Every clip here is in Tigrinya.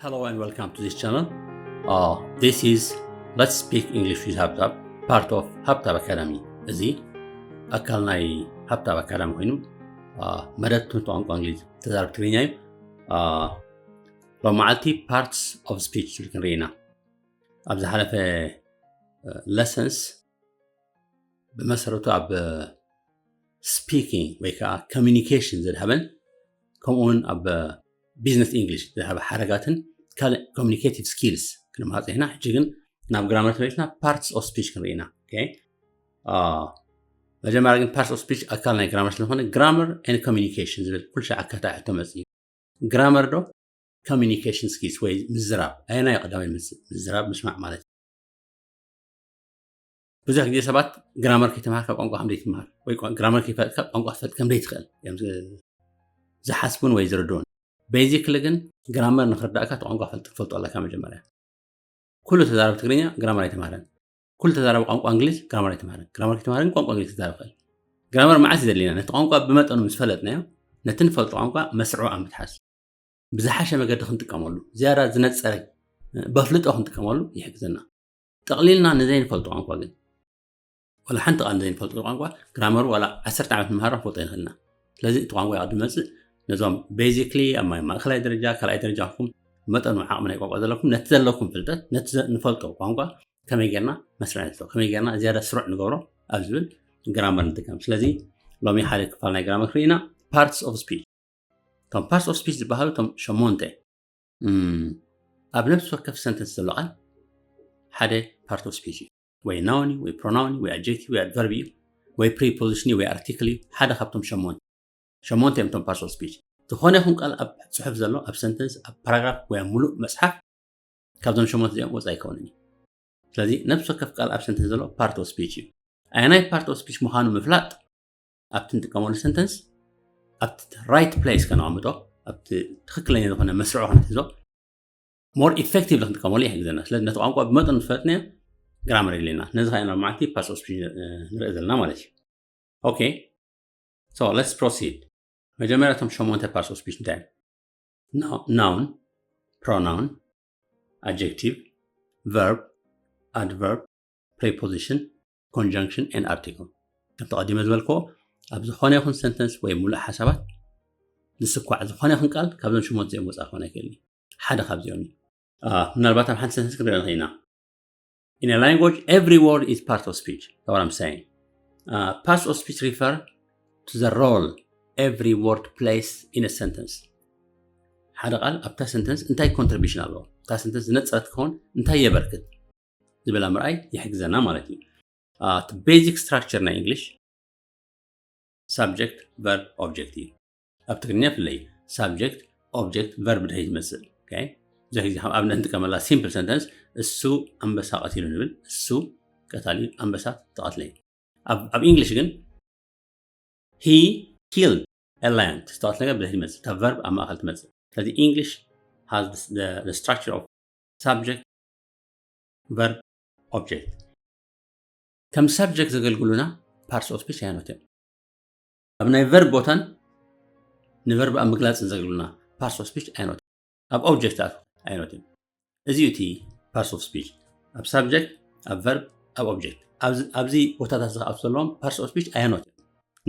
Hello and welcome to this channel. Uh, this is Let's Speak English with Habtab, part of Habtab Academy. እዚ ኣካል ናይ ሃብታብ ኣካዳሚ ኮይኑ፣ uh፣ መደብ ትምህርቲ ቋንቋ እንግሊዝ ተዛረብ ትግርኛ እዩ። Uh፣ ሎም መዓልቲ parts of speech ዝብል ክንርኢ ኢና። ኣብ ዝሓለፈ lessons ብመሰረቱ ኣብ speaking ወይ ከዓ communication ዘድሃበን ከምኡውን ኣብ business English ዘድሃበ ሓረጋትን ካልእ communicative skills ክንመሃር ጸኒሕና። ሕጂ ግን ናብ grammar ተመሊስና parts of speech ክንርኢ ኢና። Okay? መጀመርያ ግን parts of speech ኣካል ናይ grammar ስለዝኾነ grammar and communication ዝብል ኩሉ ሻዕ ኣካታዒ ሕቶ መጽእ እዩ። Grammar ዶ communication skills ወይ ምዝራብ ኣየናይ ቀዳማይ ይመጽእ? ምዝራብ ምስማዕ ማለት እዩ። ብዙሕ ግዜ ሰባት grammar ከይተማሃርካ ቋንቋ ከም ዘይትመሃር ወይ grammar ከይፈለጥካ ቋንቋ ክትፈልጥ ከም ዘይትኽእል እዮም ዝሓስቡን ወይ ዝርድኡን። Basically ግን grammar ንክርዳእካ እቲ ቋንቋ ክትፈልጦ ኣለካ። መጀመርያ ኩሉ ተዛረብ ትግርኛ grammar ኣይተማሃረን። ኩሉ ተዛረብ ቋንቋ እንግሊዝ grammar ኣይተማሃረን። Grammar ከይተማሃረ ግን ቋንቋ እንግሊዝ ክዛረብ ይኽእል። Grammar መዓስ እዩ ዘድልየና? ነቲ ቋንቋ ብመጠኑ ምስ ፈለጥናዮ ነቲ ንፈልጦ ቋንቋ መስርዑ ኣብ ምትሓዝ ብዝሓሸ መገዲ ክንጥቀመሉ፣ ዝያዳ ዝነጸረ በፍልጦ ክንጥቀመሉ ይሕግዘና። ጠቕሊልና ንዘይንፈልጦ ቋንቋ ግን፣ ዋላ ሓንቲ ቃል ንዘይንፈልጦ ቋንቋ grammar ዋላ ዓሰርተ ዓመት ንመሃሮ ክንፈልጦ ይኽእልና። ስለዚ እቲ ቋንቋ ይቐድም መጽእ። ነዞም basically ኣብ ማይ ማእከላይ ደረጃ ካልኣይ ደረጃ ኹም መጠኑ ዓቕሚ ናይ ቋንቋ ዘለኩም ነቲ ዘለኩም ፍልጠት ነቲ ንፈልጦ ቋንቋ ከመይ ጌርና መስርዕ ንፍቶ ከመይ ጌርና ዝያዳ ስሩዕ ንገብሮ ኣብ ዝብል grammar ንጥቀም። ስለዚ ሎሚ ሓደ ክፋል ናይ grammar ክርኢና parts of speech። እቶም parts of speech ዝበሃሉ እቶም ሸሞንተ ኣብ ነፍሲ ወከፍ sentence ዘሎ ቃል ሓደ part of speech እዩ። ወይ noun እዩ ወይ pronoun እዩ ወይ adjective ወይ adverb እዩ ወይ preposition እዩ ወይ article እዩ። ሓደ ካብቶም ሸሞንተ ሸሞንተ እዮም እቶም parts of speech። ዝኾነ ይኹን ቃል ኣብ ጽሑፍ ዘሎ ኣብ sentence ኣብ paragraph ወይ ኣብ ሙሉእ መጽሓፍ ካብዞም ሸሞንተ እዚኦም ወጻኢ ኣይከውንን እዩ። ስለዚ ነፍሲ ወከፍ ቃል ኣብ sentence ዘሎ part of speech እዩ። ኣየናይ part of speech ምዃኑ ምፍላጥ ኣብቲ ንጥቀመሉ sentence ኣብቲ right place ከነቐምጦ ኣብቲ ትኽክለኛ ዝኾነ መስርዑ ከነትሕዞ more effectively ክንጥቀመሉ ይሕግዘና። ስለዚ ነቲ ቋንቋ ብመጠኑ ዝፈለጥናዮ grammar የድልየና። ነዚ ከዓ ኢና መዓልቲ parts of speech ንርኢ ዘለና ማለት እዩ። Okay, so let's proceed። መጀመርያ እቶም ሸሞንተ parts of speech እንታይ እዮም? Noun፣ pronoun፣ adjective፣ verb፣ adverb፣ preposition፣ conjunction and article። ከምቲ ቀዲመ ዝበልክዎ ኣብ ዝኾነ ይኹን sentence ወይ ሙሉእ ሓሳባት ዝስኳዕ ዝኾነ ይኹን ቃል ካብዞም ሸሞንተ እዚኦም ወፃኢ ክኾን ኣይክእልን እዩ። ሓደ ካብዚኦም እዩ። ምናልባት ኣብ ሓንቲ sentence ክንሪኦ ንኽእል ኢና። In a language, every word is part of speech. That's what I'm saying. Uh, parts of speech refer to the role every word plays in a sentence. ሓደ ቃል ኣብታ sentence እንታይ contribution ኣለዎ፣ እታ sentence ዝነፀረት ክኸውን እንታይ የበርክት ዝብል ምርኣይ ይሕግዘና ማለት እዩ። እቲ basic structure ናይ English subject verb object እዩ። ኣብ ትግርኛ ፍለይ subject object verb ድሕሪ ዝመፅእ። ብዙሕ ግዜ ከም ኣብነት ንጥቀመላ simple sentence እሱ ኣንበሳ ቀቲሉ ንብል፣ እሱ ቀታሊ ኣንበሳ ተቐትለ። ኣብ English ግን he killed a lion ዝተቐትለ ነገር ብድሕሪ ይመፅእ፣ እታ verb ኣብ ማእኸል ትመፅእ። ስለዚ English has the structure of subject verb object። ከም subject ዘገልግሉና parts of speech ኣየኖት እዮም? ኣብ ናይ verb ቦታን ንverb ኣብ ምግላፅን ዘገልግሉና parts of speech ኣየኖት እዮም? ኣብ object ኣየኖት እዮም? እዚ እዩ እቲ parts of speech። ኣብ subject፣ ኣብ verb፣ ኣብ object ኣብዚ ቦታታት ዝኣቱ ዘለዎም parts of speech ኣየኖት እዮም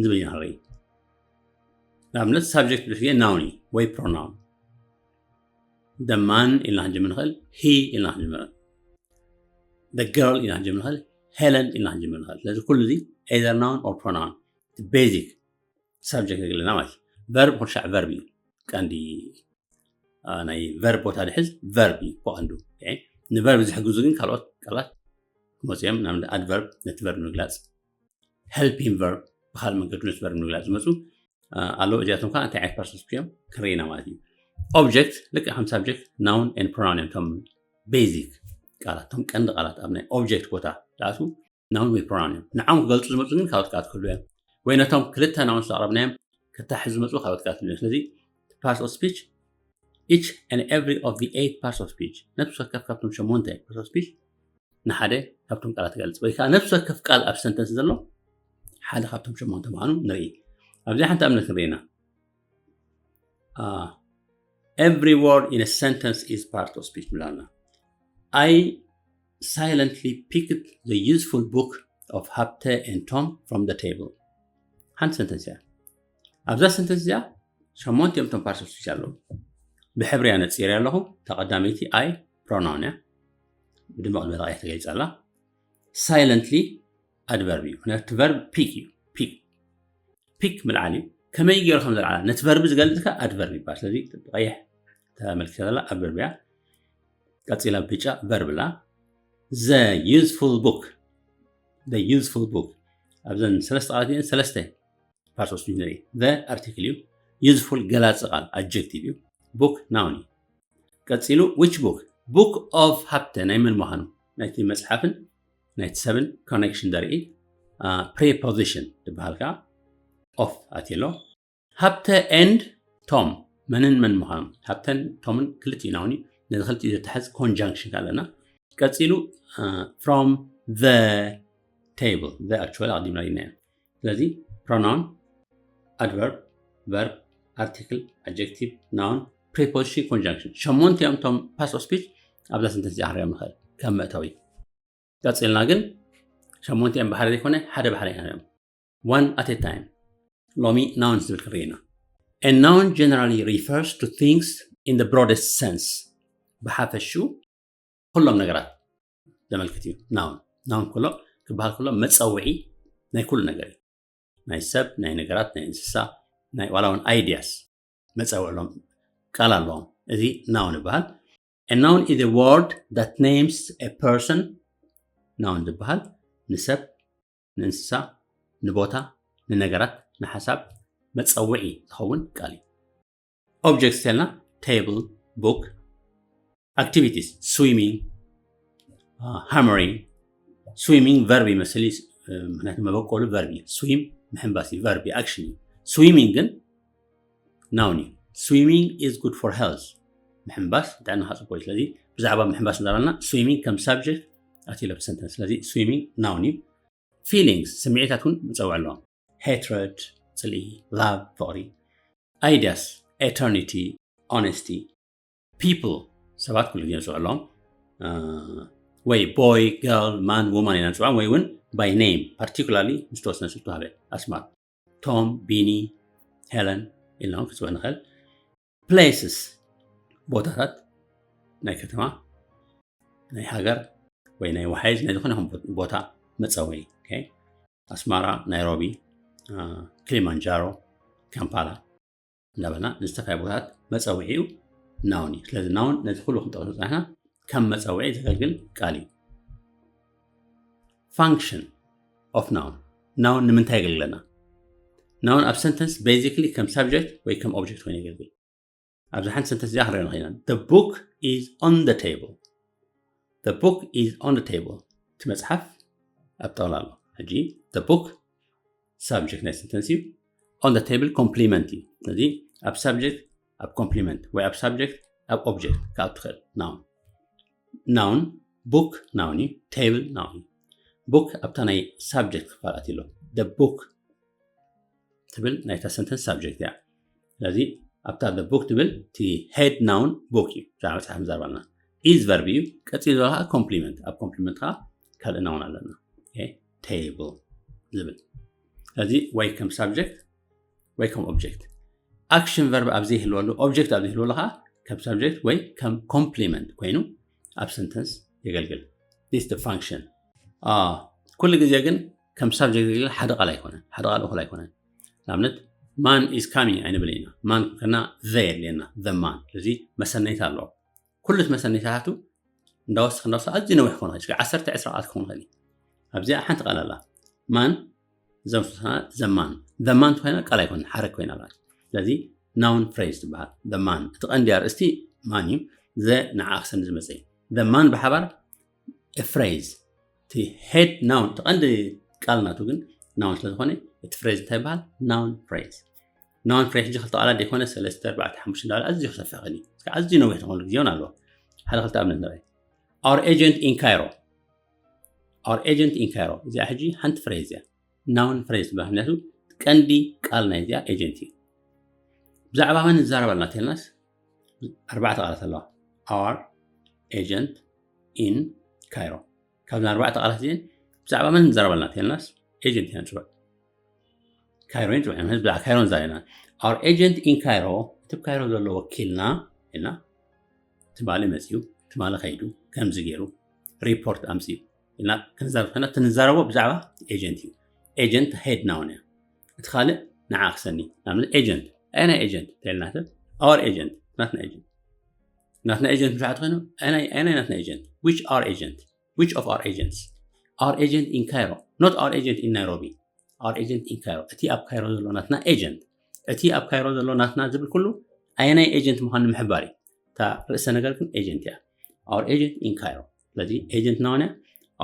ዝብል ኢና ንርኢ። ንኣብነት subject ብዙሕ ግዜ noun እዩ ወይ pronoun። The man ኢልና ክንጅምር ንኽእል፣ he ኢልና ክንጅምር፣ the girl ኢልና ክንጅምር ንኽእል፣ Helen ኢልና ክንጅምር ንኽእል። ስለዚ ኩሉ እዚ either noun or pronoun basic subject የግልና ማለት እዩ። Verb ኩሉ ሻዕ verb እዩ፣ ቀንዲ ናይ verb ቦታ ዝሕዝ verb እዩ ብቐንዱ። ንverb ዝሕግዙ ግን ካልኦት ቃላት ክመፁ እዮም። ንኣብነት adverb ነቲ verb ንምግላፅ፣ helping verb ብካልእ መንገዲ ነቲ verb ንምግላፅ ዝመፁ ኣለዉ። እዚኣቶም ከዓ እንታይ ዓይነት parts of speech እዮም ክንርኢ ኢና ማለት እዩ። Object ልክዕ ከም subject፣ noun and pronoun እዮም እቶም basic ቃላት፣ እቶም ቀንዲ ቃላት ኣብ ናይ object ቦታ ዝኣትዉ noun ወይ pronoun እዮም። ንዖም ክገልፁ ዝመፁ ግን ካልኦት ቃላት ክህልዉ እዮም፣ ወይ ነቶም ክልተ nouns ዘቕረብናዮም ክታሕዙ ዝመፁ ካልኦት ቃላት ክህልዉ እዮም። ስለዚ parts of speech, each and every of the eight parts of speech፣ ነፍሲ ወከፍ ካብቶም ሸሞንተ parts of speech ንሓደ ካብቶም ቃላት ይገልፅ፣ ወይ ከዓ ነፍሲ ወከፍ ቃል ኣብ sentence ዘሎ ሓደ ካብቶም ሸሞንተ ምዃኑ ንርኢ። ኣብዚኣ ሓንቲ ኣብነት ክንርኢ ኢና። Every word in a sentence is part of speech ብላና። I silently picked the useful book of ሃብተ and Tom from the table። ሓንቲ ሰንተንስ እያ። ኣብዛ ሰንተንስ እዚኣ ሸሞንቲኦም እቶም ፓርትስ ኦፍ ስፒች ኣለዉ። ብሕብሪ እያ ነፂረ ኣለኹ። ተቐዳመይቲ I ፕሮናውን እያ። ብድምቕ ዝበለ እያ ተገሊፃ ኣላ። ሳይለንትሊ ኣድቨርብ እዩ። ምክንያቱ ቨርብ ፒክ እዩ። ፒክ ፒክ ምልዓል እዩ። ከመይ ገይሩ ከም ዘልዓላ ነቲ ቨርብ ዝገልጽ ከ ኣድቨርብ ይባል። ስለዚ ቀይሕ ተመልኪታ ዘላ ኣድቨርብ እያ። ቀጺላ ብጫ ቨርብ ኣላ። The useful book፣ the useful book ኣብዘን ሰለስተ ቃላት እየን ሰለስተ ፓርትስ ኦፍ ስፒች ንርኢ። The ኣርቲክል እዩ። ዩዝፉል ገላጺ ቃል ኣድጀክቲቭ እዩ። ቡክ ናውን እዩ። ቀጺሉ which book? Book of ሃብተ ናይ መን ምዃኑ ናይቲ መጽሓፍን ናይቲ ሰብን ኮኔክሽን ዘርኢ ፕሪፖዚሽን ዝበሃል ከዓ ኦፍ ኣትየሎ። ሃብተ ኤንድ ቶም መንን መን ምዃኑ፣ ሃብተን ቶምን ክልቲኡ ናውን እዩ። ነዚ ክልቲኡ ዘተሓዝ ኮንጃንክሽን ኣለና። ቀጺሉ from the table፣ the actually ኣቕዲምና ኢልና። ስለዚ ፕሮናውን፣ ኣድቨርብ፣ ቨርብ፣ ኣርቲክል፣ ኣድጀክቲቭ፣ ናውን፣ ፕሪፖዚሽን፣ ኮንጃንክሽን ሸሞንቲኦም እቶም ፓርትስ ኦፍ ስፒች ኣብዛ ሰንተንስ እዚኣ ክንሪኦም ንኽእል ከም መእተዊ። ቀፂልና ግን ሸሞንቲኦም ብሓደ ዘይኮነ ሓደ ብሓደ ኢና ንሪኦም። One at a time። ሎሚ ናውንስ ዝብል ክንርኢ ኢና። A noun generally refers to things in the broadest sense። ብሓፈሽኡ ኩሎም ነገራት ዘመልክት እዩ። ናውን ናውን ኩሎ ክበሃል ከሎ መፀውዒ ናይ ኩሉ ነገር እዩ። ናይ ሰብ፣ ናይ ነገራት፣ ናይ እንስሳ፣ ናይ ዋላ እውን ኣይዲያስ መፀውዕሎም ቃል ኣለዎም። እዚ ናውን ይበሃል። A noun is a word that names a person። ናውን ዝበሃል ንሰብ፣ ንእንስሳ፣ ንቦታ፣ ንነገራት፣ ንሓሳብ መፀውዒ ዝኸውን ቃል እዩ። ኦብጀክትስ ተልና ቴብል፣ ቡክ። ኣክቲቪቲስ ስዊሚንግ፣ ሃመሪንግ። ስዊሚንግ ቨርብ ይመስል እዩ፣ ምክንያቱ መበቆሉ ቨርብ እዩ። ስዊም ምሕንባስ እዩ፣ ቨርብ እዩ፣ ኣክሽን እዩ። ስዊሚንግ ግን ናውን እዩ። Swimming is good for health። ምሕንባስ ንጥዕናኻ ፅቡቅ እዩ። ስለዚ ብዛዕባ ምሕንባስ ንዛረብና ስዊሚንግ ከም ሳብጀክት ኣትዩ ኣብቲ ሰንተንስ። ስለዚ ስዊሚንግ ናውን እዩ። ፊሊንግስ ስምዒታት እውን መፀውዒ ኣለዎም። ሄትረድ ፅልኢ፣ ላቭ ፍቅሪ፣ ኣይዲያስ ኤተርኒቲ፣ ኦነስቲ፣ ፒፕል ሰባት ኩሉ ግዜ ንፅውዕ ኣለዎም። ወይ ቦይ፣ ገርል፣ ማን፣ ውማን ኢና ንፅውዖም፣ ወይ እውን ባይ ኔም ፓርቲኩላርሊ ምስ ተወሰነ ስም ተዋህበ። ኣስማት ቶም፣ ቢኒ፣ ሄለን ኢልና እውን ክፅውዕ ንኽእል። ፕሌስስ ቦታታት ናይ ከተማ፣ ናይ ሃገር ወይ ናይ ወሓይዝ ናይ ዝኾነ ይኹን ቦታ መፀውዒ። ኣስማራ፣ ናይሮቢ፣ ክሊማንጃሮ፣ ካምፓላ እንዳበልና ንዝተፈላለዩ ቦታታት መፀውዒኡ ናውን እዩ። ስለዚ ናውን ነዚ ኩሉ ክንጠቕሶ ዝፀናሕና ከም መፀውዒ ዘገልግል ቃል እዩ። ፋንክሽን ኦፍ ናውን፣ ናውን ንምንታይ የገልግለና? ናውን ኣብ ሰንተንስ ቤዚክሊ ከም ሳብጀክት ወይ ከም ኦብጀክት ኮይኑ የገልግል። ኣብዚ ሓንቲ ሰንተንስ እዚኣ ክንሪኦ ንኽእል ኢና። The book is on the table። The book is on the table። እቲ መፅሓፍ ኣብ ጣውላ ኣሎ። ሕጂ the book ሳብጀክት ናይ ሰንተንስ እዩ። On the table ኮምፕሊመንት እዩ። ስለዚ ኣብ ሳብጀክት ኣብ ኮምፕሊመንት ወይ ኣብ ሳብጀክት ኣብ ኦብጀክት ክኣቱ ትኽእል። ናውን ናውን ቡክ ናውን እዩ። ቴብል ናውን እዩ። ቡክ ኣብታ ናይ ሳብጀክት ክፋል ኣትዩ ኣሎ። The book ትብል ናይታ ሰንተንስ ሳብጀክት እያ። ስለዚ ኣብታ the book ትብል እቲ ሄድ ናውን ቡክ እዩ። ብዛዕባ መፅሓፍ ንዛረብ ኣለና። ኢዝ ቨርብ እዩ። ቀፂሉ ዘሎ ከዓ ኮምፕሊመንት፣ ኣብ ኮምፕሊመንት ከዓ ካልእ ናውን ኣለና። ቴብል ዝብል። ስለዚ ወይ ከም ሳብጀክት ወይ ከም ኦብጀክት። ኣክሽን ቨርብ ኣብ ዘይህልወሉ፣ ኦብጀክት ኣብ ዘይህልወሉ ከዓ ከም ሳብጀክት ወይ ከም ኮምፕሊመንት ኮይኑ ኣብ ሰንተንስ የገልግል። This the function። ኩሉ ግዜ ግን ከም ሳብጀክት ዘገልግል ሓደ ቃል ኣይኮነን፣ ሓደ ቃል እኹል ኣይኮነን። ንኣብነት ማን ኢዝ ካሚንግ ኣይንብል ኢና። ማን ከና ዘ የድልየና፣ ዘ ማን። ስለዚ መሰነይታ ኣለዎ። ኩሉ እቲ መሰነይታታቱ እንዳወሰኽ እንዳወሰኽ ኣዝዩ ነዊሕ ክኾን ይኽእል። እስከ ዓሰርተ ዕስራ ቃላት ክኾን ይኽእል እዩ። ኣብዚኣ ሓንቲ ቃል ኣላ። ማን ዘምስና ዘማን። ዘማን እንተኾይና ቃል ኣይኮነ፣ ሓረግ ኮይና ኣላ። ስለዚ ናውን ፍሬዝ ትበሃል። ዘማን እቲ ቀንዲ ኣርእስቲ ማን እዩ። ዘ ንዓ ክሰኒ ዝመፀ እዩ። ዘማን ብሓባር ፍሬዝ እቲ ሄድ ናውን እቲ ቀንዲ ቃል ናቱ ግን ናውን ስለዝኾነ እቲ ፍሬዝ እንታይ ይበሃል? ናውን ፍሬዝ። ናውን ፍሬዝ ሕጂ ክልተ ቃላት ዘይኮነ ሰለስተ፣ ኣርባዕተ፣ ሓሙሽተ እንዳበለ ኣዝዩ ክሰፍሕ ይኽእል እዩ። እስከ ኣዝዩ ነዊሕ ዝኾነሉ ግዜ እውን ኣለዎ። ሓደ ክልተ ኣብነት ንርኢ። Our agent in Cairo። Our agent in Cairo እዚኣ ሕጂ ሓንቲ ፍሬዝ እያ። ናውን ፍሬዝ ትበሃል። ምክንያቱ ቀንዲ ቃል ናይ እዚኣ ኤጀንት እዩ። ብዛዕባ መን ንዛረብ ኣለና ተልናስ ኣርባዕተ ቃላት ኣለዋ። Our agent in Cairo። ካብዘን ኣርባዕተ ቃላት እዚአን ብዛዕባ መን ንዛረበልና ተልናስ agent ኢና ንፅውዕ። ካይሮ ንፅውዕ ኢና፣ ብዛዕባ ካይሮ ንዛረብ ኢና። Our agent in Cairo፣ እቲ ካይሮ ዘሎ ወኪልና ኢልና፣ ትማሊ መፅዩ፣ ትማሊ ከይዱ፣ ከምዚ ገይሩ ሪፖርት ኣምፅዩ ኢልና ክንዛረብ ከለና፣ እቲ ንዛረቦ ብዛዕባ agent እዩ። Agent head noun እያ። እቲ ካልእ ንዓ ክሰኒ። ንኣብነት agent፣ ኣየናይ agent ተልና ሰብ? Our agent፣ ናትና agent። ናትና agent ብዙሓት ኮይኑ፣ ኣየናይ ኣየናይ ናትና agent? Which our agent? Which of our agents? Our agent in Cairo, not our agent in Nairobi. Our agent in Cairo፣ እቲ ኣብ ካይሮ ዘሎ ናትና agent። እቲ ኣብ ካይሮ ዘሎ ናትና ዝብል ኩሉ ኣየናይ agent ምዃኑ ንምሕባር እዩ። እታ ርእሰ ነገር ግን agent እያ። Our agent in Cairo። ስለዚ agent noun እያ።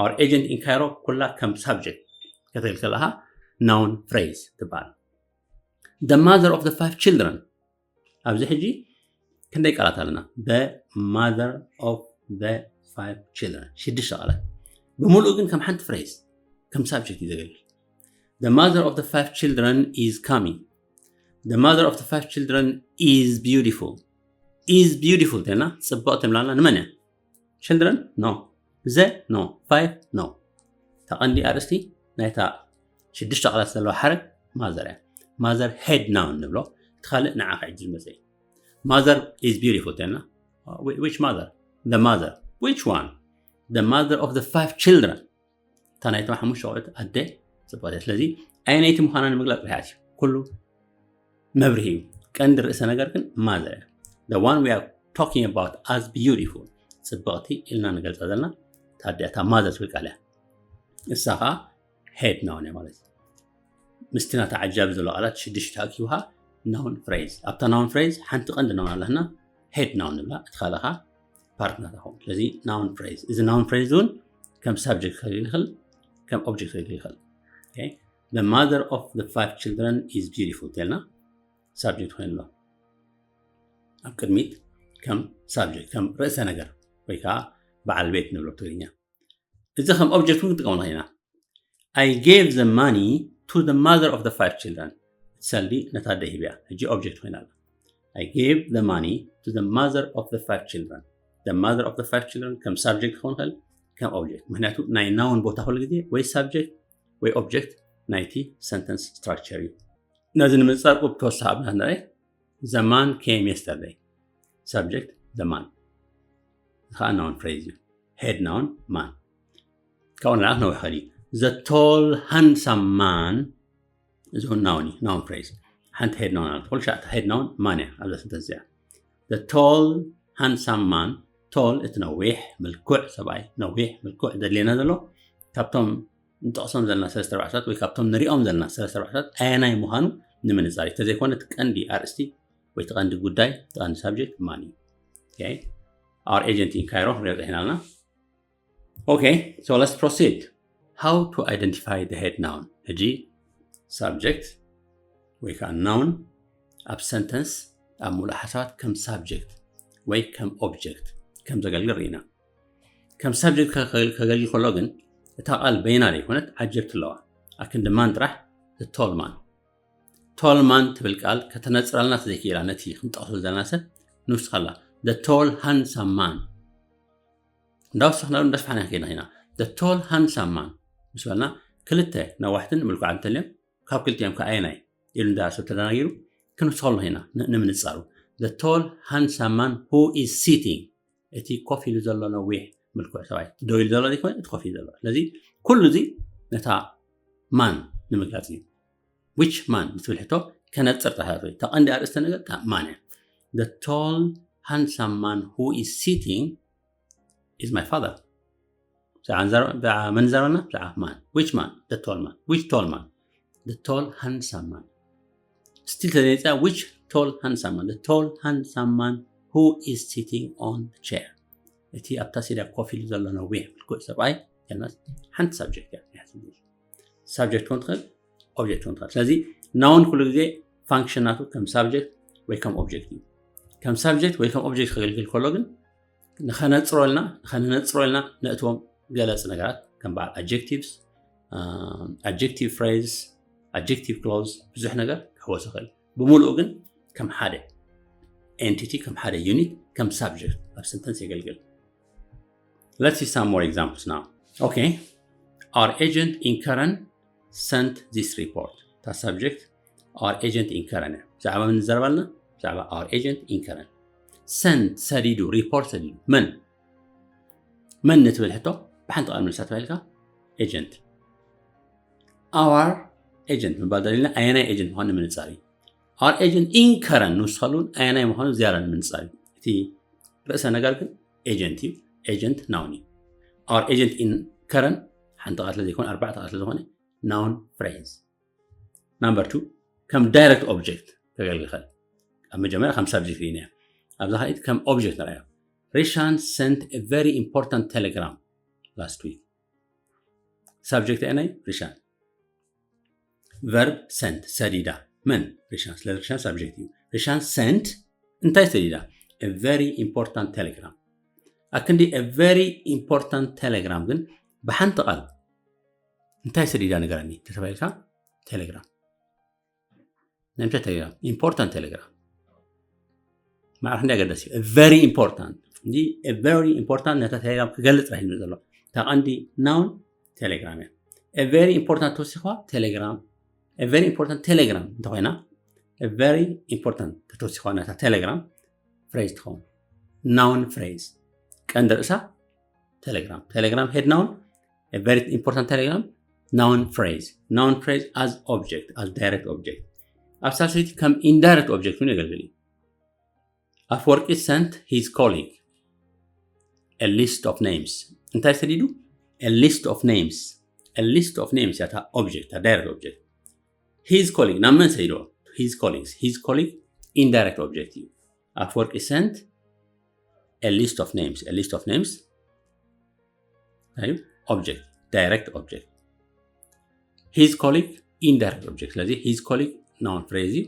Our agent in Cairo ኩላ ከም subject ከተግልግል ከለኻ noun phrase ትበሃል። The mother of the five children። ኣብዚ ሕጂ ክንደይ ቃላት ኣለና? The mother of the five children፣ ሽዱሽተ ቃላት። ብምሉኡ ግን ከም ሓንቲ phrase፣ ከም subject እዩ ዘገልግል። The mother of the five children is coming. The mother of the five children is beautiful. Is beautiful ተልና ጽብቕቲ ምላና ንመን እያ? Children? No. The? No. Five? No. እታ ቀንዲ ኣርእስቲ ናይታ ሽዱሽተ ቃላት ዘለዋ ሓረግ mother እያ። Mother head noun ንብሎ። እቲ ካልእ ንዓ ክዕጅ ዝመጸ እዩ። Mother is beautiful ተልና። Whi- which mother? The mother. Which one? The mother of the five children. እታ ናይቶም ሓሙሽተ ቆልዑት ኣደ ጽብቕቲ እያ። ስለዚ ኣየነይቲ ምዃና ንምግላጽ ርሕያት እዩ። ኩሉ መብርሂ እዩ። ቀንዲ ርእሰ ነገር ግን mother እያ። The one we are talking about as beautiful፣ ጽብቕቲ ኢልና ንገልጻ ዘለና እታ ኣደ እያ። እታ mother ትብል ቃል እያ። እሳ ኸኣ head noun እያ ማለት እዩ። ምስቲ ናታ ዓጃቢ ዘሎ ቃላት ሽዱሽተ ተኣኪቡ ኸኣ noun phrase። ኣብታ noun phrase ሓንቲ ቀንዲ noun ኣለና፣ head noun ንብላ፣ እቲ ካልእ ኸኣ part ናታ ኸውን። ስለዚ noun phrase፣ እዚ noun phrase እውን ከም subject ከገልግል ይኽእል፣ ከም object ከገልግል ይኽእል። Okay? The mother of the five children is beautiful ተልና subject ኮይኑ ኣሎ። ኣብ ቅድሚት ከም subject፣ ከም ርእሰ ነገር ወይ ከዓ በዓል ቤት ንብሎ ብትግርኛ። እዚ ከም object እውን ክንጥቀመሉ ኢና። I gave the money to the mother of the five children። ሰልዲ ነታ ኣደ ሂበያ። ሕጂ object ኮይና ኣላ። I gave the money to the mother of the five children። The mother of the five children ከም subject ክኸውን ይኽእል፣ ከም object። ምክንያቱ ናይ noun ቦታ ኩሉ ግዜ ወይ subject ወይ object ናይቲ sentence structure እዩ። ነዚ ንምንጻር ብተወሳኺ ኣብነት ንርኢ። The man came yesterday። Subject the man። እዚ ኸዓ noun phrase እዩ። Head noun man። ካብኡ ንላዕሊ ክነውሕ ይኽእል እዩ። The tall handsome man። እዚ እውን noun እዩ፣ noun phrase። ሓንቲ head noun ኣላ። ኩሉ ሻዕ head noun man እያ ኣብዛ sentence እዚኣ። The tall handsome man። Tall፣ እቲ ነዊሕ ምልኩዕ ሰብኣይ፣ ነዊሕ ምልኩዕ ዘድልየና ዘሎ ካብቶም ንጠቕሶም ዘለና ሰለስተ ኣርባዕተ ሰባት ወይ ካብቶም ንሪኦም ዘለና ሰለስተ ኣርባዕተ ሰባት ኣየናይ ምዃኑ ንምንጻር እዩ። እንተዘይኮነ እቲ ቀንዲ ኣርእስቲ ወይ እቲ ቀንዲ ጉዳይ፣ እቲ ቀንዲ subject man እዩ። Okay? Our agent in Cairo ክንሪኦ ጸኒሕና ኣለና። Okay, so let's proceed. How to identify the head noun? ሕጂ subject ወይ ከዓ noun ኣብ sentence ኣብ ሙሉእ ሓሳባት ከም subject ወይ ከም object ከም ዘገልግል ርኢና። ከም subject ከ- ከ- ከገልግል ከሎ ግን እታ ቃል በይና ዘይኮነት ዓጀብቲ ኣለዋ። ኣክንዲ man ጥራሕ፣ the tall man። Tall man ትብል ቃል ከተነጽረልና ተዘይክኢላ ነቲ ክንጠቕሶ ዘለና ሰብ ንውስኸላ። The tall handsome man። እንዳወሰኽና እንዳስፋሕና ከይድና ኢና። The tall handsome man ምስ በልና ክልተ ነዋሕትን ምልኩዓትን እንተልዮም ካብ ክልቲኦም ከ ኣየናይ ኢሉ እንዳ ሰብ ተደናጊሩ ክንውስኸሉ ኢና ን- ንምንጻሩ። The tall handsome man who is sitting፣ እቲ ኮፍ ኢሉ ዘሎ ነዊሕ ምልኩዕ ሰብኣይ፣ ደው ኢሉ ዘሎ ዘይኮነ እቲ ኮፍ ኢሉ ዘሎ። ስለዚ ኩሉ እዚ ነታ man ንምግላጽ እዩ። Which man ንትብል ሕቶ ከነጽር ጥራሕ ወይ ተቐንዲ ኣርእስተ ነገር እታ man እያ። The tall handsome man who is sitting is my father። ብዛዕባ ንዛረብ- ብዛዕባ መን ንዛረበና? ብዛዕባ man። Which man? The tall man። Which tall man? The tall handsome man። Still ተዘይመጽኣ፣ which tall handsome man? The tall handsome man who is sitting on the chair። እቲ ኣብታ ሴድያ ኮፍ ኢሉ ዘሎ ነዊሕ ምልኩዕ ሰብኣይ ከናስ ሓንቲ subject እያ። Subject ክኸውን ትኽእል፣ object ክኸውን ትኽእል። ስለዚ noun ኩሉ ግዜ function ናቱ ከም subject ወይ ከም object እዩ። ከም subject ወይ ከም object ከገልግል ከሎ ግን ንኸነጽሮ ኢልና ንኸነነጽሮ ኢልና ነእትዎም ገለ ነገራት ከም በዓል adjectives፣ adjective phrase፣ adjective clause ብዙሕ ነገር ክሕወስ ይኽእል። ብምሉኡ ግን ከም ሓደ entity፣ ከም ሓደ unit፣ ከም subject ኣብ sentence የገልግል። Let's see some more examples now. Okay, our agent in Karen sent this report. እታ subject our agent in Karen እያ። ብዛዕባ ምን ንዛረብ ኣለና? ብዛዕባ our agent in Karen። Sent፣ ሰዲዱ፣ report ሰዲዱ። መን መን ንትብል ሕቶ ብሓንቲ ቃል ምልሳ ተባሂልካ agent። Our agent ምባል ደሊልና ኣየናይ agent ምዃኑ ንምንጻር እዩ። Our agent in Karen ንውስኸሉን ኣየናይ ምዃኑ ዝያዳ ንምንጻር እዩ። እቲ ርእሰ ነገር ግን agent እዩ። Agent noun እዩ። Our agent in Karen ሓንቲ ቃል ስለዘይኮነ ኣርባዕተ ቃል ስለዝኾነ noun phrase። Number two፣ ከም direct object ከገልግል ይኽእል። ኣብ መጀመርያ ከም subject ርኢና፣ ኣብዛ ካልኣይቲ ከም object ንርኣዮ። Rishan sent a very important telegram last week። Subject ኣየናይ? Rishan። Verb sent፣ ሰዲዳ። መን? Rishan። ስለዚ Rishan subject እዩ። Rishan sent እንታይ ሰዲዳ? A very important telegram። ኣክንዲ a very important telegram ግን ብሓንቲ ቃል እንታይ ሰዲዳ ንገረኒ ተተባሂልካ፣ ቴሌግራም። ናይ ምንታይ ቴሌግራም? Important telegram። ማዕረ ክንደይ ኣገዳሲ እዩ። Very important። እዚ very important ነታ ቴሌግራም ክገልጽ ጥራሕ እዩ ዝመጽእ ዘሎ። እታ ቀንዲ noun ቴሌግራም እያ። A very important ተወሲኽዋ ቴሌግራም። A very important ቴሌግራም እንተኾይና፣ a very important ተተወሲኽዋ ነታ ቴሌግራም phrase ትኸውን። Noun phrase። ቀንዲ ርእሳ ቴሌግራም። ቴሌግራም head noun፣ a very important telegram፣ noun phrase። Noun phrase as object፣ as direct object። ኣብ ሳልሰይቲ ከም indirect object እውን የገልግል እዩ። ኣፍወርቂ sent his colleague a list of names። እንታይ ሰዲዱ? A list of names። A list of names እያ እታ object፣ እታ direct object። His colleague ናብ መን ሰዲድዎ? His colleagues። His colleague indirect object እዩ። ኣፍወርቂ sent a list of names። A list of names እዩ object፣ direct object። His colleague indirect object። ስለዚ his colleague noun phrase እዩ፣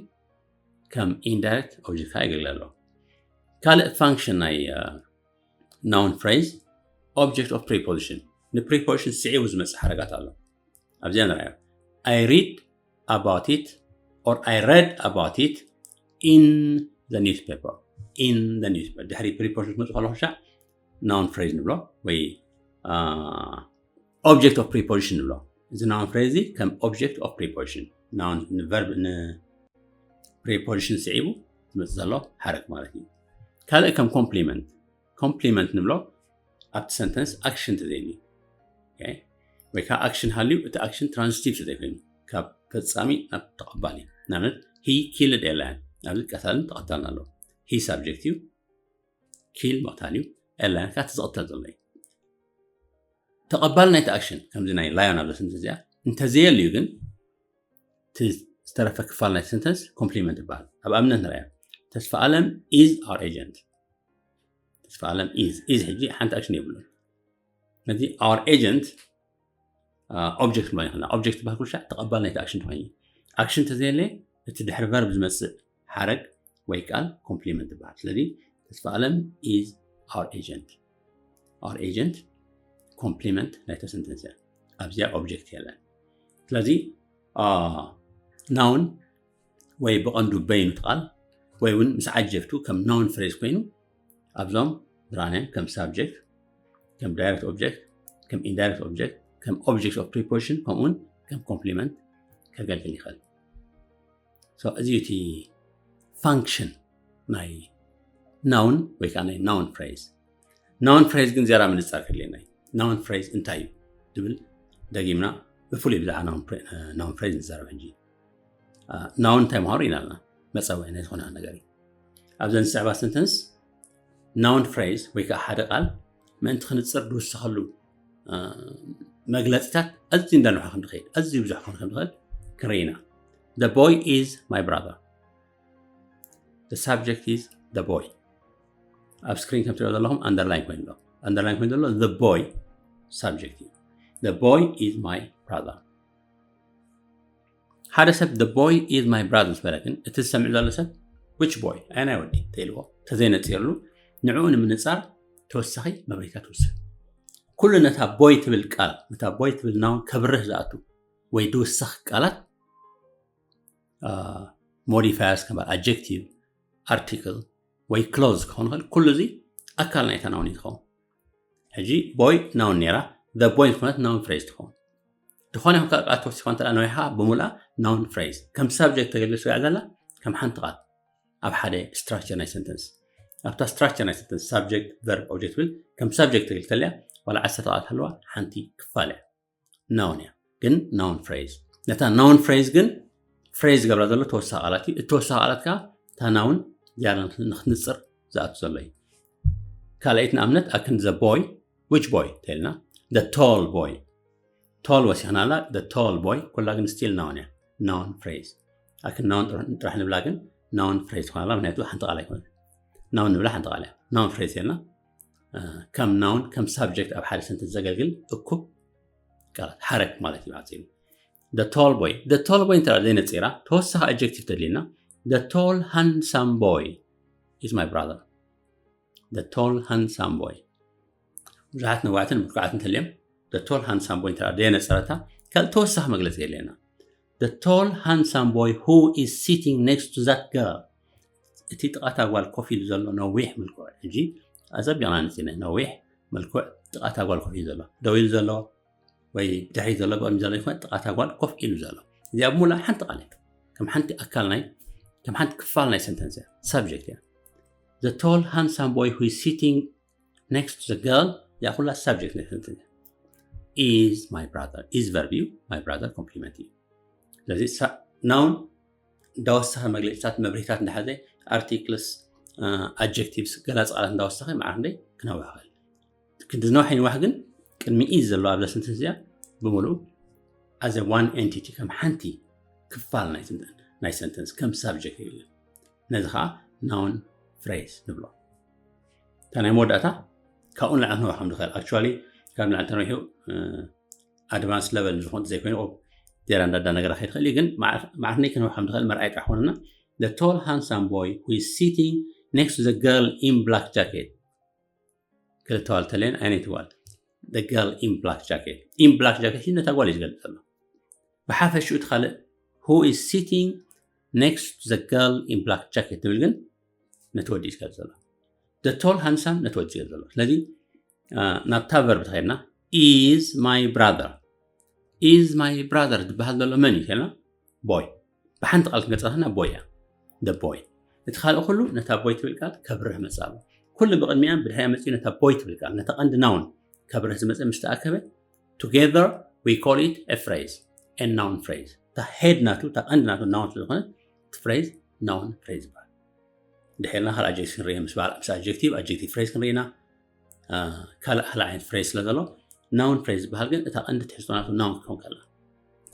ከም indirect object ከዓ የገልግል ኣሎ። ካልእ function ናይ noun phrase object of preposition፣ ን preposition ስዒቡ ዝመጽእ ሓረጋት ኣሎ። ኣብዚኣ ንርኣዮ። I read about it or I read about it in the newspaper። In the newspaper። ድሕሪ preposition ዝመጽእ ከሎ ክሻዕ noun phrase ንብሎ ወይ object of preposition ንብሎ። እዚ noun phrase እዚ ከም object of preposition፣ noun ንverb ን preposition ስዒቡ ዝመጽእ ዘሎ ሓረግ ማለት እዩ። ካልእ ከም complement። Complement ንብሎ ኣብቲ sentence action ተዘይኒ ወይ ከዓ action ሃልዩ እቲ action transitive ተዘይኮይኑ ካብ ፈጻሚ ናብ ተቐባሊ። ንኣብነት he killed a lion፣ ኣብዚ ቀታልን ተቐታልን ኣሎ። He subject እዩ፣ kill መቕታል እዩ፣ a lion ከዓ እቲ ዝቕተል ዘሎ እዩ። ተቐባሊ ናይቲ action ከምዚ ናይ lion ኣብዚ sentence እዚኣ እንተዘየልዩ ግን እቲ ዝተረፈ ክፋል ናይ sentence complement ይበሃል። ኣብ ኣብነት ንርኣዮ። ተስፋ ኣለም is our agent። ተስፋ ኣለም is፣ is ሕጂ ሓንቲ action የብሉን። ነዚ our agent object ንብሎ ይኽእልና። Object ዝበሃል ኩሉ ሻዕ ተቐባል ናይቲ action ትኾይኑ። Action ተዘየለ እቲ ድሕሪ verb ዝመጽእ ሓረግ ወይ ቃል complement ይበሃል። ስለዚ ተስፋ ኣለም is our agent። Our agent complement ናይታ sentence እያ። ኣብዚኣ object የለን። ስለዚ noun ወይ ብቐንዱ በይኑ ቃል ወይ እውን ምስ ዓጀብቱ ከም noun phrase ኮይኑ ኣብዞም ዝረኣናዮም ከም subject፣ ከም direct object፣ ከም indirect object፣ ከም object of preposition ከምኡውን ከም complement ከገልግል ይኽእል። So እዚ እቲ function ናይ noun ወይ ከዓ ናይ noun phrase። Noun phrase ግን ዝያዳ ምንጻር ክድልየና እዩ። Noun phrase እንታይ እዩ ዝብል ደጊምና ብፍሉይ ብዛዕባ noun phrase ንዛረብ ሕጂ። Noun እንታይ ምዃኑ ርኢና ኣለና። መጸውዒ ናይ ዝኾነ ነገር እዩ። ኣብዘን ዝስዕባ sentence noun phrase ወይ ከዓ ሓደ ቃል ምእንቲ ክንጽር ዝውሰኸሉ መግለጺታት ኣዝዩ እንዳንውሐ ከም ዝኸይድ፣ ኣዝዩ ብዙሕ ክኾን ከም ዝኽእል ክንርኢ ኢና። The boy is my brother። The subject is the boy። ኣብ screen ከም ትሪኦ ዘለኹም underline ኮይኑ ኣሎ። Underline ኮይኑ ዘሎ the boy subject እዩ። The boy is my brother። ሓደ ሰብ the boy is my brother ምስ በለ ግን እቲ ዝሰምዕ ዘሎ ሰብ which boy፣ ኣየናይ ወዲ ተኢልዎ ተዘይነጺርሉ ንዕኡ ንምንጻር ተወሳኺ መብሪህታት ትውስኽ። ኩሉ ነታ boy ትብል ቃል፣ ነታ boy ትብል noun ከብርህ ዝኣቱ ወይ ዝውስኽ ቃላት modifiers ከም adjective፣ article፣ ወይ clothes ክኸውን ይኽእል። ኩሉ እዚ ኣካል ናይታ noun እዩ ዝኸውን። ሕጂ boy noun ነይራ፣ the boy ዝኾነት noun phrase ትኸውን። ዝኾነ ይኹን ካልእ ቃላት ተወሲኾ እንተ ነዊሓ ብምሉኣ noun phrase ከም subject ተገልግል ስጋዕ ዘላ ከም ሓንቲ ቃል ኣብ ሓደ structure ናይ sentence ኣብታ structure ናይ sentence subject verb object ብል ከም subject ተገልግል ተልያ ዋላ ዓሰርተ ቃላት ሃለዋ ሓንቲ ክፋል እያ። Noun እያ ግን noun phrase ነታ noun phrase ግን phrase ገብራ ዘሎ ተወሳኺ ቃላት እዩ። እቲ ተወሳኺ ቃላት ከዓ እታ noun ዝያዳ ንክንፅር ዝኣቱ ዘሎ እዩ። ካልኣይት ንኣብነት ኣክን the boy which boy ተልና the tall boy tall ወሲኽናላ the tall boy ኩላ ግን still noun እያ። Noun phrase ኣክን noun ጥራሕ ንብላ ግን noun phrase ትኾናላ ምክንያቱ ሓንቲ ቃል ኣይኮነ noun ንብላ ሓንቲ ቃል እያ። Noun phrase የልና ከም noun ከም subject ኣብ ሓደ sentence ዘገልግል እኩብ ቃላት ሓረግ ማለት እዩ። ዓፂሉ the tall boy the tall boy እንተ ዘይነፂራ ተወሳኺ adjective ተድልየና the tall handsome boy is my brother the tall handsome boy ብዙሓት ነዋዕትን ምልኩዓትን እንተልዮም the tall handsome boy እንተ ደየነፀረታ ካልእ ተወሳኺ መግለፂ የድልየና። The tall handsome boy who is sitting next to that girl እቲ ጥቓታ ጓል ኮፍ ኢሉ ዘሎ ነዊሕ ምልኩዕ ሕጂ ኣፀቢቕና ንፅነ ነዊሕ ምልኩዕ ጥቓታ ጓል ኮፍ ኢሉ ዘሎ ደው ኢሉ ዘሎ ወይ ብድሕሪ ዘሎ ብቕድሚ ዘሎ ይኮነ ጥቓታ ጓል ኮፍ ኢሉ ዘሎ እዚኣ ብሙላ ሓንቲ ቃል ከም ሓንቲ ኣካል ናይ ከም ሓንቲ ክፋል ናይ sentence እያ። Subject እያ። The tall handsome boy who is sitting next to the girl እዚኣ ኩላ subject ናይ sentence እያ። Is my brother is verb እዩ። My brother complement እዩ። ስለዚ noun እንዳወሰኸ መግለፂታት መብርሂታት እንዳሓዘ articles adjectives ገላፂ ቃላት እንዳወሰኸ መዓር ክንደይ ክነውሕ ኽእል ክንዲ ዝነውሐ ይንዋሕ ግን ቅድሚ is ዘለዋ ኣብዛ sentence እዚኣ ብምሉእ as a one entity ከም ሓንቲ ክፋል ናይ sentence ከም subject ይብል። ነዚ ከዓ noun phrase ንብሎ። እታ ናይ መወዳእታ ካብኡ ንላዕሊ ክንውሕ ከም ዝኽእል actually ካብ ንላዕሊ ተነዊሑ advanced level ዝኾን ዘይኮይኑ ዜራ እንዳዳ ነገራ ከይድ ኽእል እዩ ግን ማዕርፍነይ ክንውሕ ከም ዝኽእል መርኣይ ጥራሕ ኾነና the tall handsome boy who is sitting next to the girl in black jacket ክልተ ዋል ተለየን ኣይነይቲ ዋል the girl in black jacket in black jacket ነታ ጓል እዩ ዝገልፅ ዘሎ። ብሓፈሽኡ እቲ ካልእ who is sitting next to the girl in black jacket ትብል ግን ነቲ ወዲ እዩ ዝገልፅ ዘሎ። The tall handsome ነቲ ወዲ እዩ ዝገልፅ ዘሎ። ስለዚ ናብታ verb ተኸድና is my brother is my brother ዝበሃል ዘሎ መን እዩ ተልና boy ብሓንቲ ቃል ክንገልፃ ከና boy እያ the boy እቲ ካልእ ኩሉ ነታ boy ትብል ቃል ከብርህ መፅእ ኣሎ ኩሉ ብቕድሚኣን ብድሕሪኣ መፅኡ ነታ boy ትብል ቃል ነታ ቀንዲ noun ከብርህ ዝመፅእ ምስ ተኣከበ together we call it a phrase a noun phrase እታ head ናቱ እታ ቀንዲ ናቱ noun ስለዝኾነ እቲ phrase noun phrase ይበሃል ድሕርና ካልእ adjective ክንርኢ ምስ በሃል ምስ adjective adjective phrase ክንርኢና ካልእ ካልእ ዓይነት phrase ስለ ዘሎ noun phrase ዝበሃል ግን እታ ቀንዲ ትሕዝቶ ናቱ noun ክኸውን ከላ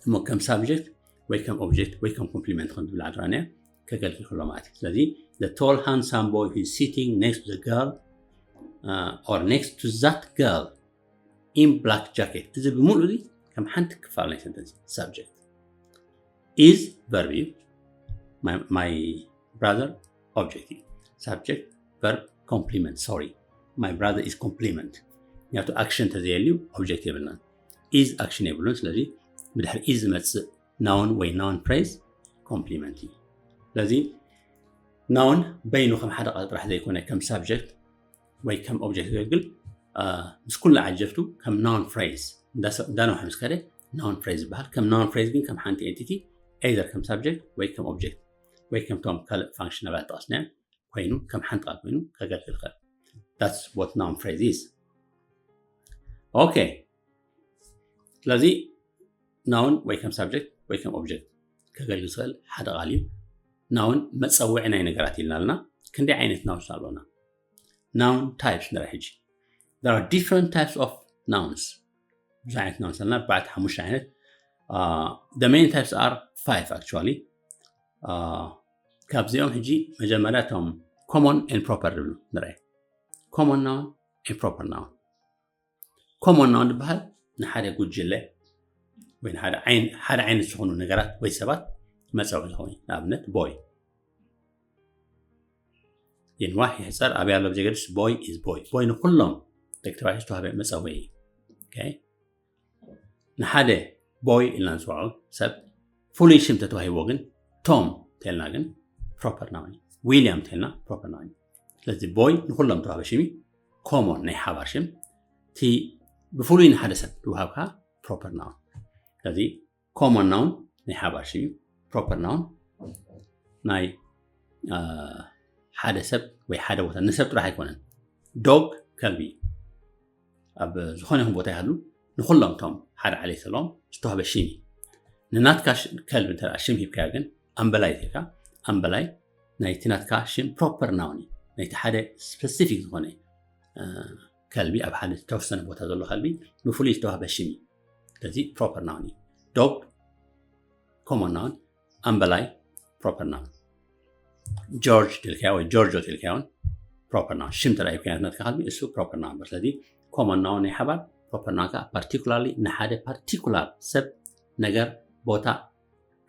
እሞ ከም subject ወይ ከም object ወይ ከም complement ከም ዝብል ዓድራንያ ከገልግል ከሎ ማለት እዩ ስለዚ the tall handsome boy who is sitting next to the girl uh, or next to that girl in black jacket እዚ ብምሉእ እዚ ከም ሓንቲ ክፋል ናይ sentence subject is verb እዩ my, my brother object እዩ subject verb complement sorry my brother is complement ምክንያቱ action ተዘየልዩ object የብልናን is action የብሉን ስለዚ ብድሕሪ is ዝመፅእ noun ወይ noun phrase complement እዩ ስለዚ noun በይኑ ከም ሓደ ቃል ጥራሕ ዘይኮነ ከም subject ወይ ከም object ዘገልግል ምስ ኩላ ዓጀብቱ ከም noun phrase እንዳነውሐ ምስ ከደ noun phrase ዝበሃል ከም noun phrase ግን ከም ሓንቲ entity either ከም subject ወይ ከም object ወይ ከምቶም ካልእ function ኣባላት ጠቐስናዮም ኮይኑ ከም ሓንቲ ቃል ኮይኑ ከገልግል ይኽእል that's what noun phrase is okay ስለዚ noun ወይ ከም subject ወይ ከም object ከገልግል ዝኽእል ሓደ ቃል እዩ noun መፀውዒ ናይ ነገራት ኢልና ኣለና ክንደይ ዓይነት nouns ኣለና noun types ንርኢ ሕጂ there are different types of nouns ብዙሕ ዓይነት nouns ኣለና ብዓት ሓሙሽተ ዓይነት the main types are five actually ካብዚኦም ሕጂ መጀመርያ እቶም common and proper ዝብሉ ንርአ common noun and proper noun common noun ዝበሃል ንሓደ ጉጅለ ወይ ሓደ ዓይነት ዝኾኑ ነገራት ወይ ሰባት መፀውዒ ዝኾኑ ንኣብነት boy ይንዋሕ ይሕፀር ኣበይ ኣሎ ብዘገድስ boy is boy boy ንኩሎም ደቂ ተባዕትዮ ዝተዋህበ መፀውዒ እዩ ንሓደ boy ኢልና ንፅውዖ ሰብ ፍሉይ ሽም ተተዋሂብዎ ግን ቶም ተልና ግን proper noun እዩ william ተልና proper noun እዩ ስለዚ boy ንኩሎም ተዋህበ ሽም እዩ። Common ናይ ሓባር ሽም፣ እቲ ብፍሉይ ንሓደ ሰብ ዝወሃብ ከዓ proper noun። ስለዚ common noun ናይ ሓባር ሽም እዩ። Proper noun ናይ ሓደ ሰብ ወይ ሓደ ቦታ ንሰብ ጥራሕ ኣይኮነን። Dog ከልቢ ኣብ ዝኾነ ይኹን ቦታ ይሃሉ ንኩሎም እቶም ሓደ ዓሌት ዘለዎም ዝተዋህበ ሽም እዩ። ንናትካ ከልቢ እንተ ሽም ሂብካዮ ግን ኣምበላይ ኢልካ ኣምበላይ ናይቲ ናትካ ሽም proper noun እዩ። ናይቲ ሓደ specific ዝኾነ ከልቢ ኣብ ሓደ ዝተወሰነ ቦታ ዘሎ ከልቢ ብፍሉይ ዝተዋህበ ሽም እዩ። ስለዚ proper noun እዩ። Dog common noun፣ ኣምበላይ proper noun። ጆርጅ ትልካዮ ወይ ጆርጆ ትልካዮን proper noun ሽም ተላኢብካዮ ናትካ ከልቢ እሱ proper noun። ስለዚ common noun ናይ ሓባር፣ proper noun ከዓ particularly ንሓደ particular ሰብ፣ ነገር፣ ቦታ፣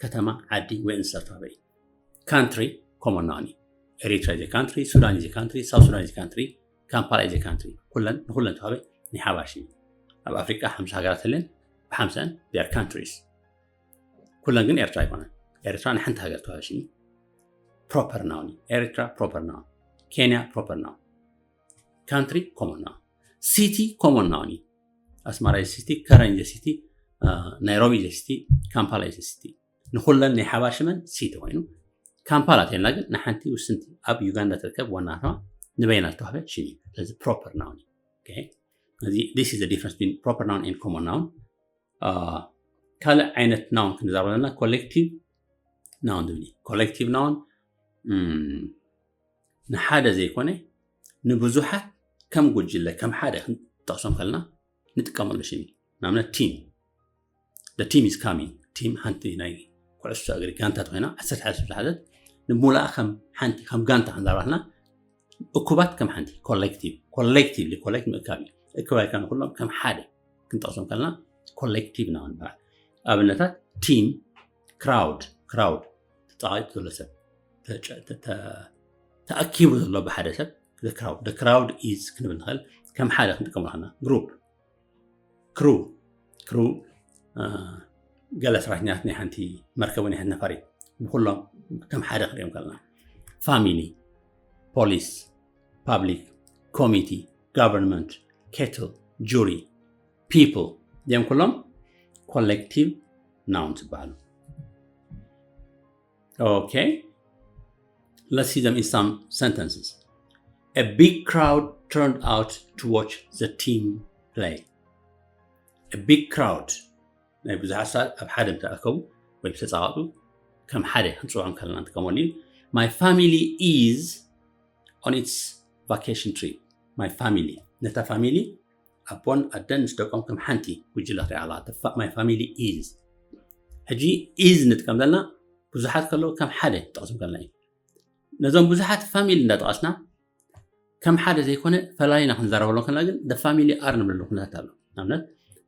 ከተማ፣ ዓዲ ወይ እንስሳ ዝተዋህበ እዩ። Country common noun እዩ። ኤሪትራ is a country፣ ሱዳን is a country፣ ሳውት ሱዳን is a country፣ ካምፓላ is a country። ኩለን ንኩለን ተዋህበ ናይ ሓባር ሽም። ኣብ ኣፍሪቃ ሓምሳ ሃገራት ህለን ብሓምሳን they are countries። ኩለን ግን ኤርትራ ኣይኮነን። ኤርትራ ንሓንቲ ሃገር ተዋህበ ሽም proper noun እዩ። ኤርትራ proper noun፣ ኬንያ proper noun። Country common noun። City common noun እዩ። ኣስመራ is a city፣ ከረን is a city፣ ናይሮቢ is a city፣ ካምፓላ is a city። ንኩለን ናይ ሓባር ሽመን ሲቲ ኮይኑ ካምፓላ ተልና ግን ንሓንቲ ውስንቲ ኣብ ዩጋንዳ ትርከብ ዋና ከተማ ንበይና ዝተዋህበ ሽም እዩ። ስለዚ proper noun እዩ። Okay? እዚ this is the difference between proper noun and common noun። ካልእ ዓይነት noun ክንዛረብ ዘለና collective noun ዝብል እዩ። Collective noun ንሓደ ዘይኮነ ንብዙሓት ከም ጉጅለ ከም ሓደ ክንጠቕሶም ከለና ንጥቀመሉ ሽም እዩ። ንኣብነት team፣ the team is coming። ቲም ሓንቲ ናይ ኩዕሶ እግሪ ጋንታ ተኮይና ዓሰርተ ሓደ ሰብ ዝሓዘት ንሙላኣ ከም ሓንቲ ከም ጋንታ ክንዛረባ ከለና እኩባት ከም ሓንቲ collective፣ collectively፣ ኮሌክት ምእካብ እዩ። እክባይ ከም ኩሎም ከም ሓደ ክንጠቕሶም ከለና collective noun ይበሃል። ኣብነታት team፣ crowd፣ crowd ተጻዋይቱ ዘሎ ሰብ ተኣኪቡ ዘሎ ብሓደ ሰብ crowd፣ the crowd is ክንብል ንኽእል። ከም ሓደ ክንጥቀም ከለና group፣ crew፣ crew ገለ ሰራሕተኛታት ናይ ሓንቲ መርከብ ወይ ናይ ሓንቲ ነፋሪት ብኩሎም ከም ሓደ ክንሪኦም ከለና family፣ police፣ public፣ committee፣ government፣ cattle፣ jury፣ people እዚኦም ኩሎም collective nouns ይበሃሉ። Okay, let's see them in some sentences. A big crowd turned out to watch the team play. A big crowd ናይ ብዙሓት ሰባት ኣብ ሓደ ምስ ተኣከቡ ወይ ምስ ተጻዋቱ ከም ሓደ ክንጽውዖም ከለና ንጥቀመሉ እዩ። My family is on its vacation trip. My family፣ ነታ ፋሚሊ ኣቦን ኣደን ምስ ደቆም ከም ሓንቲ ጉጅለ ክትሪኣ ኣለካ። My family is። ሕጂ is ንጥቀም ዘለና ብዙሓት ከለዉ ከም ሓደ ንጠቕሶም ከለና እዩ። ነዞም ብዙሓት ፋሚሊ እንዳጠቐስና ከም ሓደ ዘይኮነ ፈላሊና ክንዛረበሎም ከለና ግን the family are ንብለሉ ኩነታት ኣሎ። ንኣብነት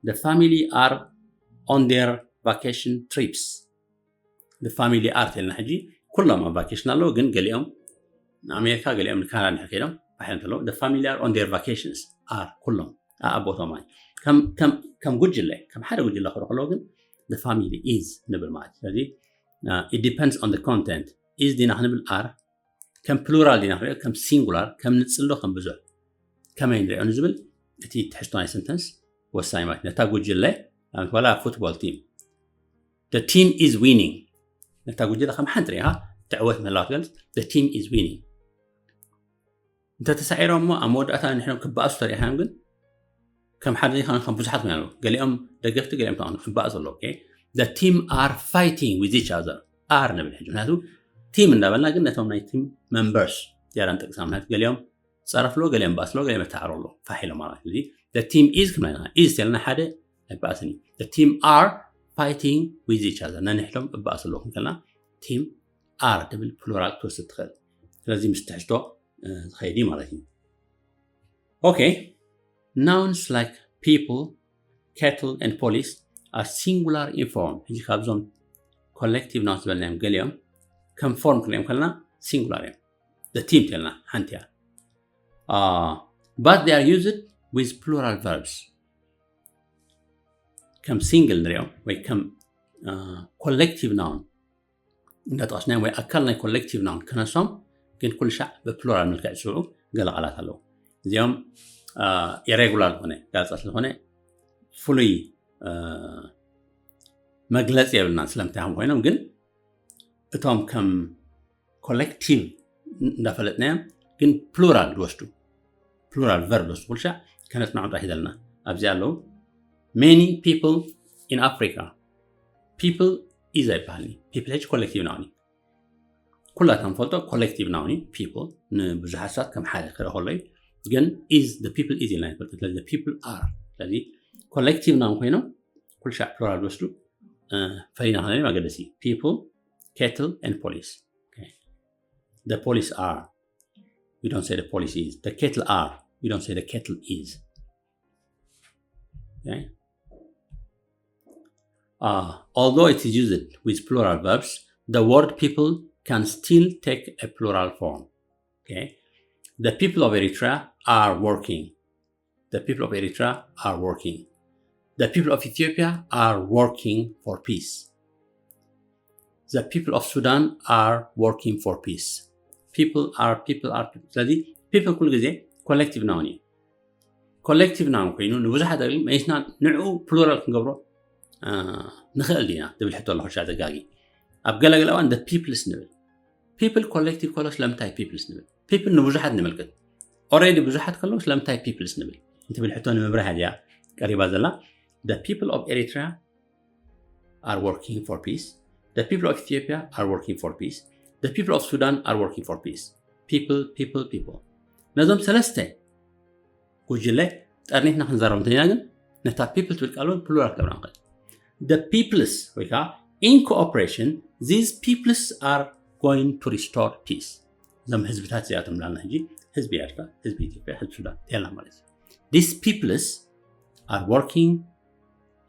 the family are on their vacation trips። The family are ተልና ሕጂ ኩሎም ኣብ ቫኬሽን ኣለዉ፣ ግን ገሊኦም ንኣሜሪካ፣ ገሊኦም ንካናዳ እንድሕር ከይዶም ባሕሪ እንተለዉ the family are on their vacations። Are ኩሎም ኣኣቦቶም ማለት ከም ከም ከም ጉጅለ ከም ሓደ ጉጅለ ክረኽሎ ግን the family is ንብል ማለት እዩ። ስለዚ it depends on the content። Is ዲና ክንብል are ከም ፕሉራል ዲና ክንሪኦ ከም ሲንጉላር ከም ንጽሎ ከም ብዙሕ ከመይ ንሪኦ ንዝብል እቲ ትሕዝቶ ናይ ሰንተንስ ወሳኝ ማለት ነታ ጉጅለ ንኣብነት ዋላ ፉትቦል ቲም the team is winning ነታ ጉጅለ ከም ሓንቲ ሪኢኻ ትዕወት ምህላዋ ትገልጽ። The team is winning። እንተተሳዒሮም እሞ ኣብ መወዳእታ ንሕኖም ክበኣሱ ተሪኢኻዮም ግን ከም ሓደ ዘይኮነ ከም ብዙሓት ኮይና ኣለዉ። ገሊኦም ደገፍቲ ገሊኦም ተቃወምቲ ክበኣሱ ኣለዉ። Okay? The team are fighting with each other. Are ንብል ሕጂ ምክንያቱ ቲም እንዳበልና ግን ነቶም ናይ ቲም መንበርስ ዝያዳ ንጠቅሳ ምክንያቱ ገሊኦም ጸረፍሎ ገሊኦም ባስሎ ገሊኦም ተዓረሎ ፋሒሎ ማለት እዚ the team is ክምና is ተልና ሓደ ኣይበኣስን እዩ። The team are fighting with each other ነንሕሎም እበኣስ ኣለኹም ከልና team are ትብል ፕሉራል ትወስድ ትኽእል። ስለዚ ምስ ትሕዝቶ ዝኸይድ እዩ ማለት እዩ። Okay, nouns like people, cattle and police are singular in form። ሕጂ ካብዞም collective nouns ዝበልናዮም ገሊኦም ከም ፎርም ክንሪኦም ከለና ሲንጉላር እዮም። The team ተልና ሓንቲ እያ። But they are used with plural verbs። ከም ሲንግል ንሪኦም ወይ ከም collective noun እንዳጠቐስናዮም ወይ ኣካል ናይ collective noun ክነሶም ግን ኩሉ ሻዕ ብፕሉራል መልክዕ ዝስርዑ ገለ ቃላት ኣለዉ። እዚኦም ኢሬጉላር ዝኾነ ጋፃ ስለዝኾነ ፍሉይ መግለፂ የብልናን ስለምንታይ ከም ኮይኖም። ግን እቶም ከም ኮሌክቲቭ እንዳፈለጥናዮም ግን ፕሉራል ዝወስዱ ፕሉራል ቨርብ ዝወስዱ ኩሉ ሻዕ ከነፅንዖም ጥራሕ ይደልና። ኣብዚ ኣለዉ። Many people in Africa። People is ኣይበሃልን። People ሕጂ ኮሌክቲቭ ናውን እዩ። ኩላትና ንፈልጦ ኮሌክቲቭ ናውን እዩ። People ንብዙሓት ሰባት ከም ሓደ ክረኸሎ እዩ። ግን is the people is ኢልና ይፈልጥ። ስለዚ people are። ስለዚ ኮሌክቲቭ ናውን ኮይኖም ኩሉ ሻዕ ፕሉራል ዝወስዱ ፈሊና ከነኒ መገደሲ። People, cattle and police. The police are. We don't say the police is. The cattle are. We don't say the cattle is. Okay. Uh, although it is used with plural verbs, the word people can still take a plural form. Okay. The people of Eritrea are working. The people of Eritrea are working. The people of Ethiopia are working for peace. The people of Sudan are working for peace. People are, people are, ስለዚ people ኩሉ ግዜ ኮሌክቲቭ ናውን እዩ። ኮሌክቲቭ ናውን ኮይኑ ንብዙሓት መይስና ንዕኡ ፕሉራል ክንገብሮ ንኽእል ዲና ትብል ሕቶ ኣሎ። ሕሻ ተጋጊ ኣብ ገለገለ እዋን the peoples ንብል። People ኮሌክቲቭ ከሎ ስለምንታይ peoples ንብል? People ንብዙሓት ንምልክት። Already ብዙሓት ከለዉ ስለምንታይ peoples ንብል እንትብል ሕቶ ንምብራህ እያ ቀሪባ ዘላ። The people of Eritrea are working for peace. The people of Ethiopia are working for peace. The people of Sudan are working for peace. People, people, people. ነዞም ሰለስተ ጉጅለ ጠርኒፍና ክንዛረብ እንተና ግን ነታ people ትብል ቃል እውን ፕሉራል ክገብራ ንኽእል። The peoples ወይ ከዓ in cooperation these peoples are going to restore peace። እዞም ህዝብታት እዚኣቶም ላልና ሕጂ ህዝቢ ኤርትራ፣ ህዝቢ ኢትዮጵያ፣ ህዝቢ ሱዳን ተላ ማለት እዩ። These peoples are working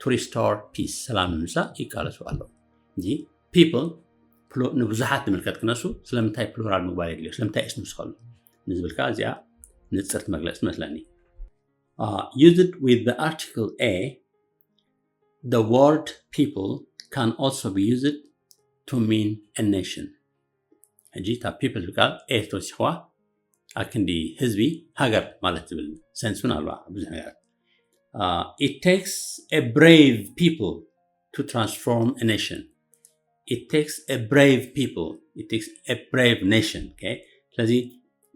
to restore peace። ሰላም ንምምፃእ ይቃለሱ ኣለዉ። እዚ people ንብዙሓት ንምልከት ክነሱ ስለምንታይ ፕሉራል ምግባር የድልዮ? ስለምንታይ እስ ንውስኸሉ ንዝብል ከዓ እዚኣ ንፅርቲ መግለፂ ትመስለኒ። Used with the article a, the word people can also be used to mean a nation. ሕጂ እታ people ቃል a ተወሲኽዋ ኣክንዲ ህዝቢ ሃገር ማለት ዝብል ሰንስ እውን ኣለዋ ብዙሕ ነገራት። It takes a brave people to transform a nation. It takes a brave people. It takes a brave nation. Okay? ስለዚ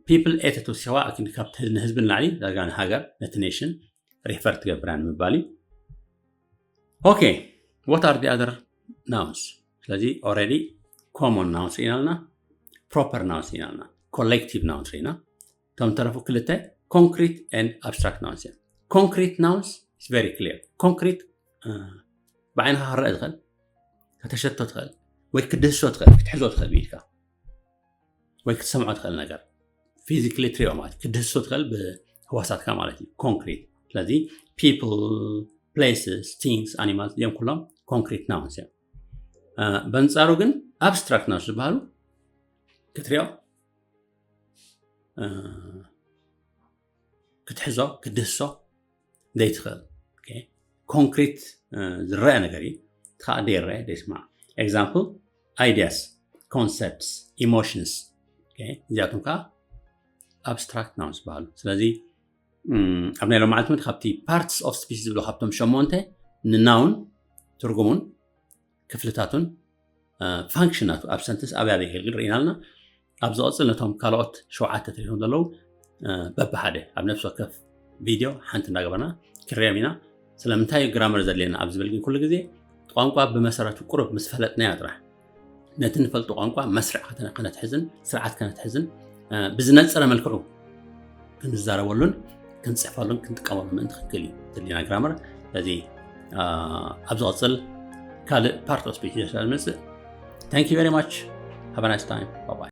people a ተተወሲኽዋ ኣክንዲ ካብቲ ንህዝቢ ንላዕሊ ዳርጋ ንሃገር ነቲ ኔሽን ሪፈር ትገብራ ንምባል እዩ። Okay, what are the other nouns? ስለዚ already common nouns ርኢና ኣለና፣ proper nouns ርኢና ኣለና፣ collective nouns ርኢና። እቶም ተረፉ ክልተ concrete and abstract nouns እዮም። Concrete nouns is very clear። Concrete ብዓይንኻ ክረአ ዝኽእል፣ ከተሸቶ ትኽእል ወይ ክትድህሶ ትኽእል፣ ክትሕዞ ትኽእል ብኢድካ ወይ ክትሰምዖ ትኽእል ነገር physically ትሪኦ ማለት እዩ። ክትድህሶ ትኽእል ብህዋሳትካ ማለት እዩ። Concrete። ስለዚ people, places, things, animals እዮም ኩሎም concrete nouns እዮም። በንጻሩ ግን abstract nouns ዝበሃሉ ክትሪኦ ክትሕዞ ክትድህሶ ዘይትኽእል። Concrete ዝረአ ነገር እዩ። እቲ ከዓ ደይረአ ደይስማዕ። Example, ideas, concepts, emotions። እዚኣቶም ከዓ abstract nouns ዝበሃሉ። ስለዚ ኣብ ናይ ሎማዓልቲ ካብቲ parts of speech ዝብሉ ካብቶም ሸሞንተ ን noun ትርጉሙን ክፍልታቱን function ናቱ ኣብ sentence ኣበይ ኣበይ የገልግል ርኢና ኣለና። ኣብ ዝቐፅል ነቶም ካልኦት ሸውዓተ ተሪፎም ዘለዉ በብሓደ ኣብ ነፍሲ ወከፍ ቪድዮ ሓንቲ እንዳገበርና ክንሪኦም ኢና። ስለምንታይ ግራመር ዘድልየና ኣብ ዝብል ግን ኩሉ ግዜ ቋንቋ ብመሰረቱ ቁሩብ ምስ ፈለጥናዮ ጥራሕ ነቲ ንፈልጦ ቋንቋ መስርዕ ከነትሕዝን ስርዓት ከነትሕዝን ብዝነፀረ መልክዑ ክንዛረበሉን ክንፅሕፈሉን ክንጥቀመሉ ምእንቲ ክንክእል እዩ ዘድልየና ግራመር። ስለዚ ኣብ ዝቐፅል ካልእ part of speech ዝመፅእ። Thank you very much. Have a nice time. Bye bye.